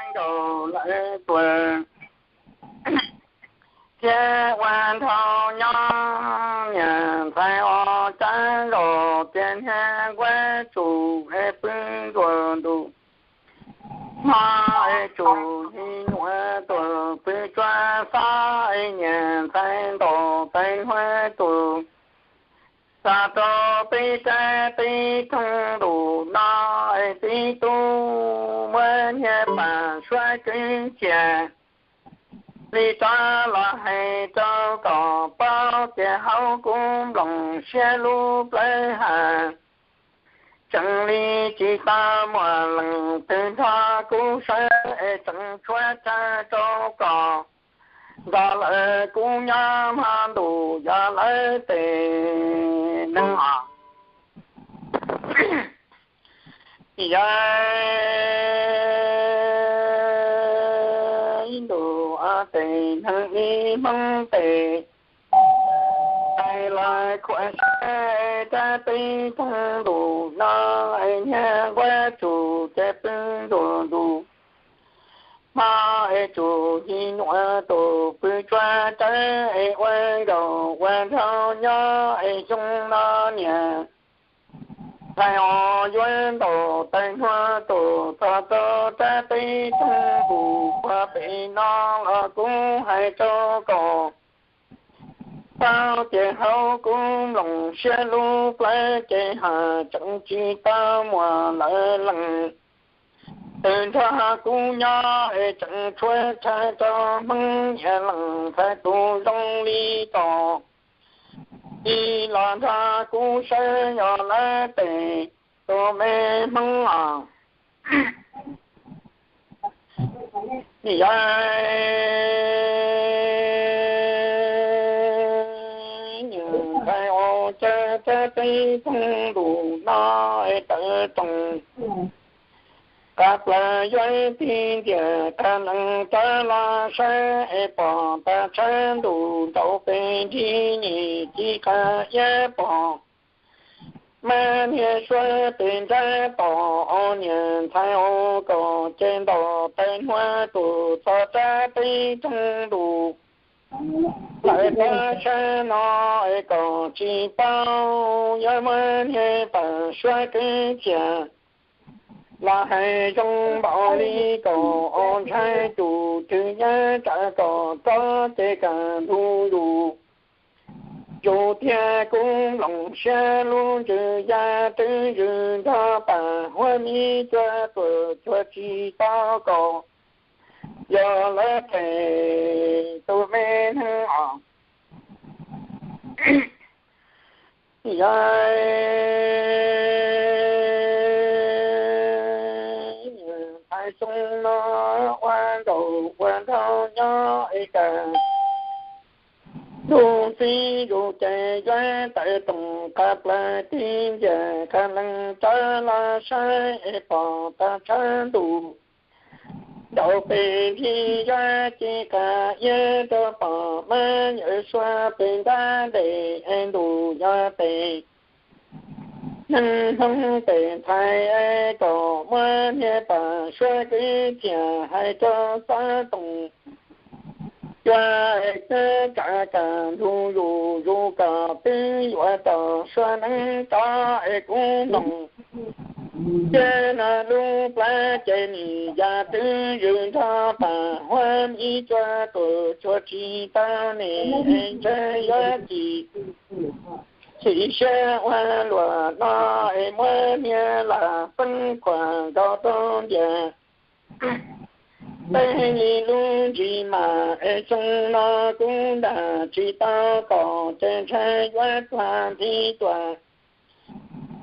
nkaus lawv tuag, thiab ua nrhau nyob niam ntxhais os, cab zaum tias niag nquab tsum es pw nruab ntuj, hmo es tsum yig nyuam tuaj pw tsuag, xob es niam ntxhais ntaus taws hluas tus, txog rau peb rab peb roog ntuj no es tib tug muab niag pam suab kwv txias li rov los hais rau kom paub tias hauv kuv nploos siab lub plawv has, tseem li tsis tau muaj leej twg nrog kuv sawv es tseem tshuav tshaj rau kom nrog lawv kuv nyob hmo ntuj yog lawv tes neeg os. Yog ib ntus tes neeg ib Hmoob tes, tais los khuam sab rab peb roog ntuj no, niag nquab tsum ces pw nruab ntuj, hmo es tsum yig nyuam tuaj pw tsuag rawv es ua nkaus ua nrhau nyob es xyoo no niam ntxhais os yuav ntaus taws hluas tus, txog rau rab peb roog ntuj puag pem no los kuv hais rau kom paub tias hauv kuv nploos siab lub plawv ces has, tseem tsis tau muaj lawv leej twg nrog kuv nyob es tseem tshuav tshaj rau Hmoob niam leej ntxhais tus zoo li tos, ib los nrog kuv sawv yog lawv tes tus me Hmoob os. Yog niam ntxhais os, cab rab peb roog ntuj no es tawv roos, qab plaws yuav tig ntiag qab leej rov los saib es pom tag tshab ntuj nraud pes nrig, nim ci qab iab pom mab niag suab pes nrab tos, niam ntxhais os, kom ces ntaus taws hluas tus txog rab peb roog ntuj, lawv rab sab no es kom tsis paub, yuav muab niag pam suab kwv txias los hais zoo npaum li kom ntshai tus twg nyob tsam kom rov ces kam ntuj yus. Yus thiab kuv nploos siab lub ntsws ya twb zwm nrog pam huab mi cua tuam cua tsis tau kom yog lawv tes tus me neeg os. Yog niam ntxhais xyoo no ua nkaus ua nraug nyob es kam ntuj txib yus ces yuav tawm roos qab plaws tig ntiag qab leej rov los saib es pom tag tshab ntuj nraud pes nrig, yuav ci qab iab rau pom mab yawm suab pes nrab ntes es ntuj yog tes neeg Hmoob tes ntxhais es kom muab niag pam suab kwv txias hais rau xov toom cua es tsam kam ntuj yus zus kom twb yuav tau suab neeb rov es kuv nploos siab no lub plawv ces nim ya twb zwm nrog pam huab mi cua tuam cua tsis tau nim es ntshe yuav ci chim siab ua luam no es muab niag lam feeb khuam nkaus rau ntiag peb li lub ntsis mas es xyoo no kuv nram tsis tau tos ces ntshe yuav tuag nthi tuag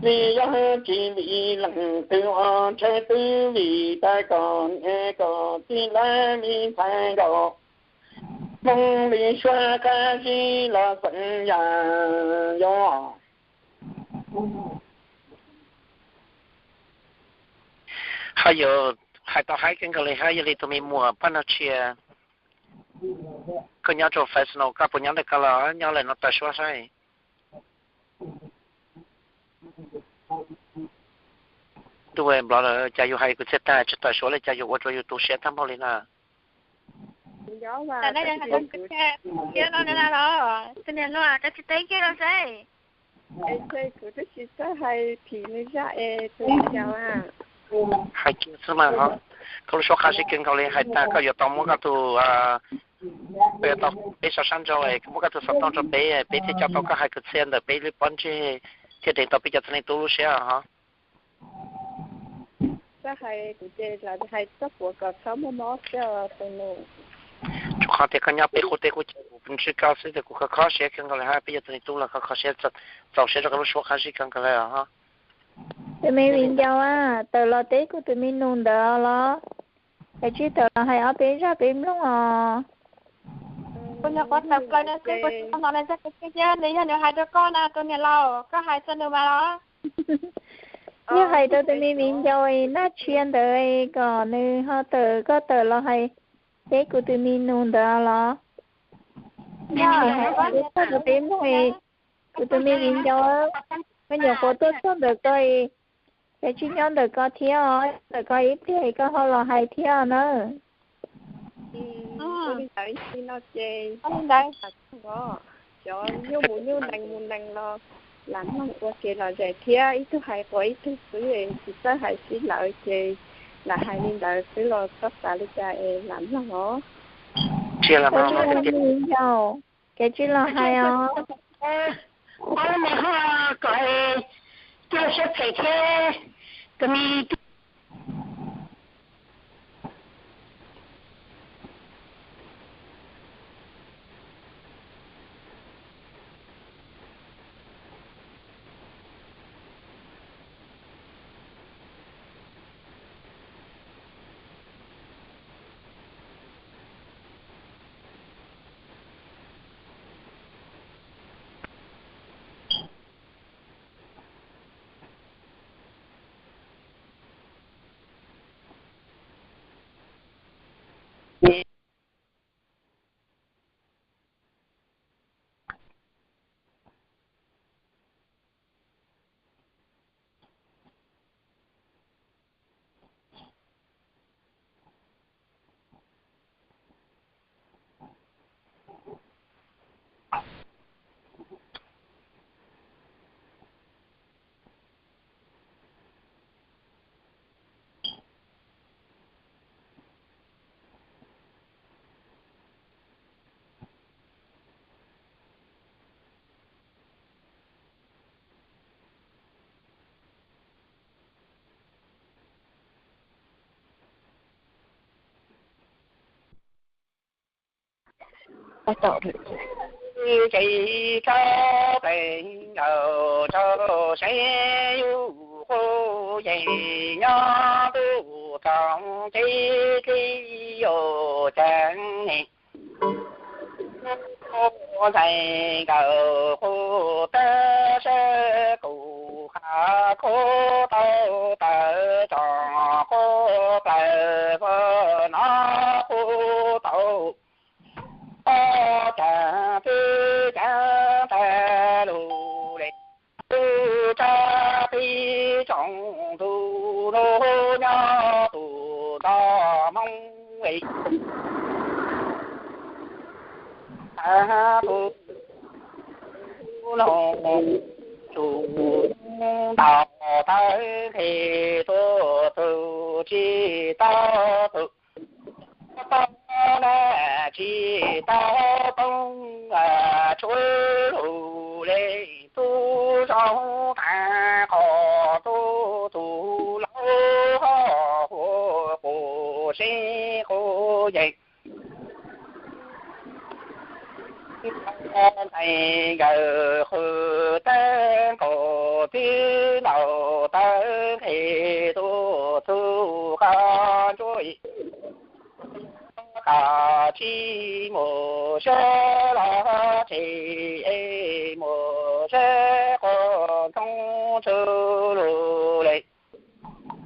li, yog tsis vim leej twg os ntshe twb vim tas kom niam kom txiv lawv li ntxhais nkaus Hmoob li suab qab zib los xeem yam yos. Ho yog hais tau haib kawg nkaus li hab, yog li tus me muam Paj Nag Tshia, koj nyob rau Fresno, koj puas nyob ntawm koj los nyob lawm no tawm suab saib. Ntuj, Nplog lawm cas yus hais kwv txhiaj tag tsis tawm suab li cas yus ua rau yus tu siab tag npaum li na. Tus niam hluas, koj tsis teb kiag los seb. Kuv twb tsis txawj hais phim nws zaj es tus niam hais kiag xwb mas ho. Koj lub suab qab zib kawg nkaus li, hais tag koj yuav tau muab koj tus, koj yuav tau peb sab sab nraud es muab koj tus xov tooj rau peb, peb thiaj coj tau koj hais kwv txhiaj ntawm peb lub pob ntseg thiaj deev tau peb cov txiv neej tub lub siab ho. Txhob hais kuv ces lawv hais txoj puav kom txhob muaj mob xwb tus nus. Tsuas qhov tias koj nyob peb qub teb qub chaw kuv ntsib koj xwb ces kuv kho kho siab kawg nkaus li hab, peb cov txiv neej tub los kho kho siab, txaus siab rau koj lub suab qab zib kawg nkaus li os. Tus me viv ncaus, tawm los teb kuv tus me nus ntawd los, es tsis tawm los hais ob peb zaj peb mloog os. Kuv nyuam qhuav tawm plaws no xwb, kuv tsis tau hnov nws zaj kwv txhiaj thiab, nws yog nws hais rau koj na tus niam laus, koj hais txog nws mas los. Yog hais rau tus me viv ncaus Naj Tshia ntawd kom nws ho tawm, koj tawm los hais teb kuv tus me nus ntawd los. Yog hais txog rau peb mloog, kuv tus me viv ncaus, koj nyuam qhuav tuaj txog ntawm ko, ces tsis nyob ntawm ko thiab os, ntawm ko ib pliag koj ho los hais thiab na. Li ntawd no ces cov nyuj mus nyuj nees mus nees los lam mloog ua kev lom zem thiab, ib tug hais quas ib tug xwb, tsis txawj hais sib lawv ces lam hais li ntawd xwb los txhob xav li cas es lam mloog os. Tsis los, kev tsis los hais os. Ob lub me ho kom coj siab phem thiab tus me Ces rau pem nkaus rau saib yus qub yees nyob ntuj tsoom ces dlib yuav ceev ne. Ntxhais nkawd qhuav tawm sab kuv qab qhuav tau tawm tsom qhuav plaws vog no qhuav tau ob cag twb cag tag lug le. Tub tsab peb tsoom tus nus nyob tus ntoj Hmoob es tag tus nus tsum ntau tawv nqhis tuaj tug tsis tau tug, tau na tsis tau poob tshuav lug le. Tub zoo tag qhov tub tug laus ho hu quv seb quv yees. Ntxhais nkawd qhuav tawm nkaus twb ntaus tawv nqhis tuaj tug qab ntsuab. Tam tsis mus sab los tsev es mus sab quas ntxoov tshuav lug le.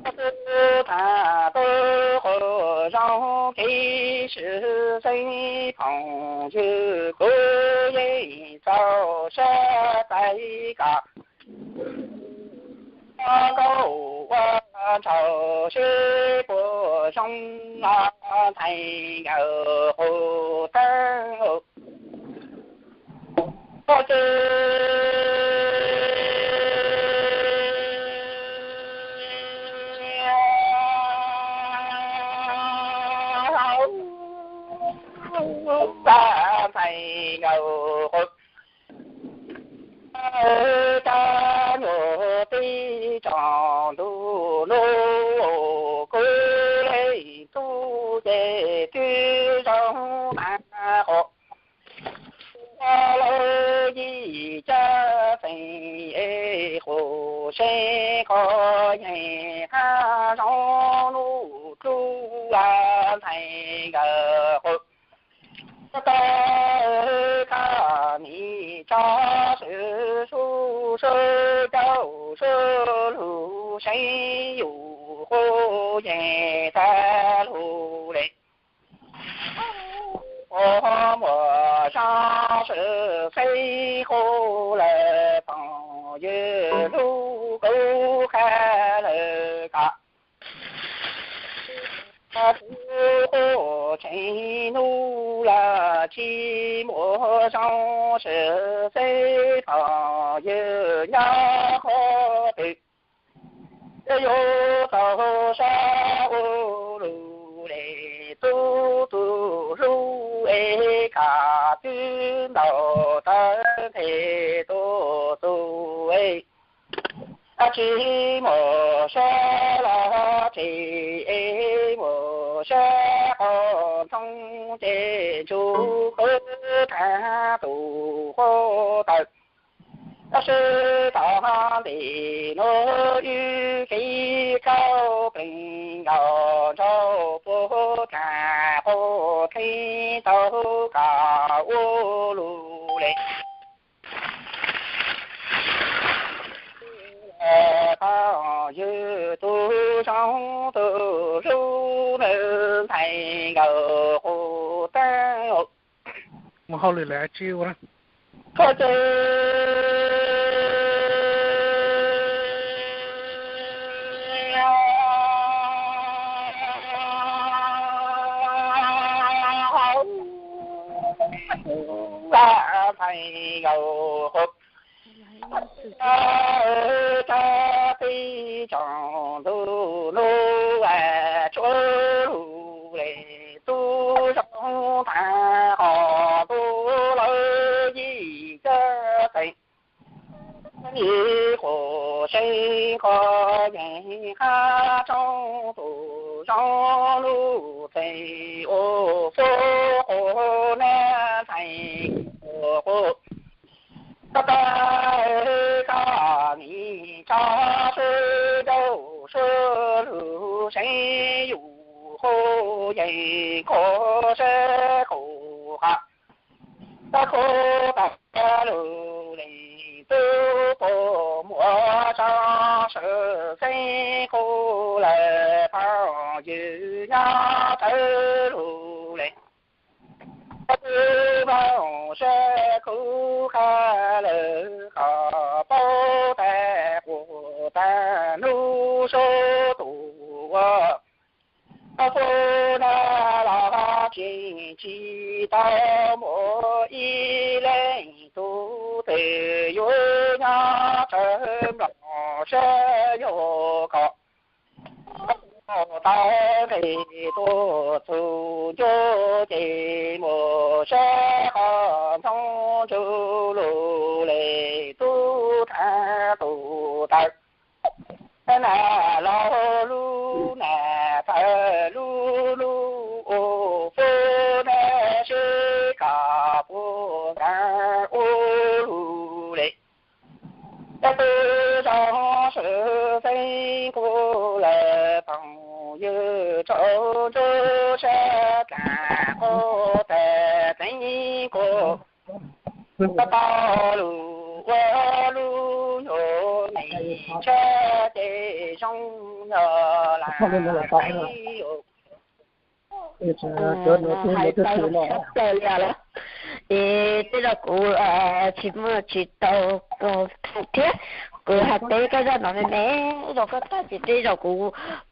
Tub tag tub quas zoo kev swm xeeb phoom ywg kuv yeej txaus sab tais kom nkauj ua ntshaw seb puas zoo los ntxhais nkawd qus teeb. Koj ces ntxhais nkawd qus, cov nyuag tib tsoom ntuj nug kuv leej tub ces twb zoo tas qus. Lawv yim caj xeem es qus seb koj yeej qab zoo nuj tub ntxhais nkawd qus. Koj tau koj nim tso swm sub sub cauj sub lug seev yus qub yeej tag lug le. Ua muaj zog swm xeeb qub lawm phooj ywg lub kub qab lawm koj. Tub qub tseem nug los tsis muaj zoo swm xeeb phooj ywg nyob qhov twg. Yuav tau sab ua lug le tub tus hlub es koj twb ntaus tawv nthe tuaj tus es. Tsis muaj sab los tsev es muaj sab qhov ntsoog ces ntsug qwb tag tus qub tawm. Tab sis tom ntej nuav wb kev kauj plees nkaus nraug puab tag qub kheev tau koj ua lug le. Phooj ywg tub zoo tub hlub nawb, ntxhais nkawd qus teeb. Mus hauj lwm lawm tsis ua. Koj ces ntxhais nkawd qus, rab teb tsoom ntuj nub tsuav lug le tub zoo tag qhov ntuj lawv yim caj xeem. Yim qus seev koj yeej qab zoo tus zoo lug txeem ua fub qus nab ntxhais qus. Koj tau koj nim tso sub ncauj sub lug seev yus qub yeej kub sab qus qab. Koj kub tag lug leej tub puas muaj zog swm xeeb qub lawm phooj ywg nyob tawv lug le. Koj twb moog sab qub qab lawm koj paub tag qub tag nub sub tus ua. Koj pub nag los tseem tsis tau muaj ib leej tub twg yuav nyob tsawg nplooj sab yuav koj. Tau nqe tuaj txug ncua ces mus sab qhov ntxoov ntsug lug le tub thab tus taw. Nag los lub nag tawg lub lub ua fub nab seb koj puas nkaag ua lug le. Cov tub zoo swm xeeb qub lawm phooj ywg tsaus ntsuab sab dlaag qub tag txeev qub. Koj tau lug ua lub nyuag neej tshab ces zoo yog lam hais tshaj plaws li os. Es tej zaum kuv tsis muaj tsis tau thiab. Kuv hais peb koj zaj no me me, zaum koj tag ces tej zaum kuv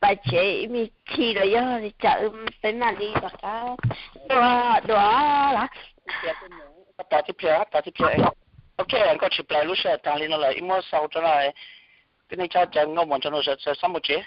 pais tshiav ib me thi los yog li cas peb mam li rov qab dua dua lawm. Koj tau tib pliag, tau tib pliag. Ok, koj tsis plais lub sij hawm tag li no lawm, ib muab xau rau no. Koj nej cov cov nkauj muam nrog nws sawv mus tsev.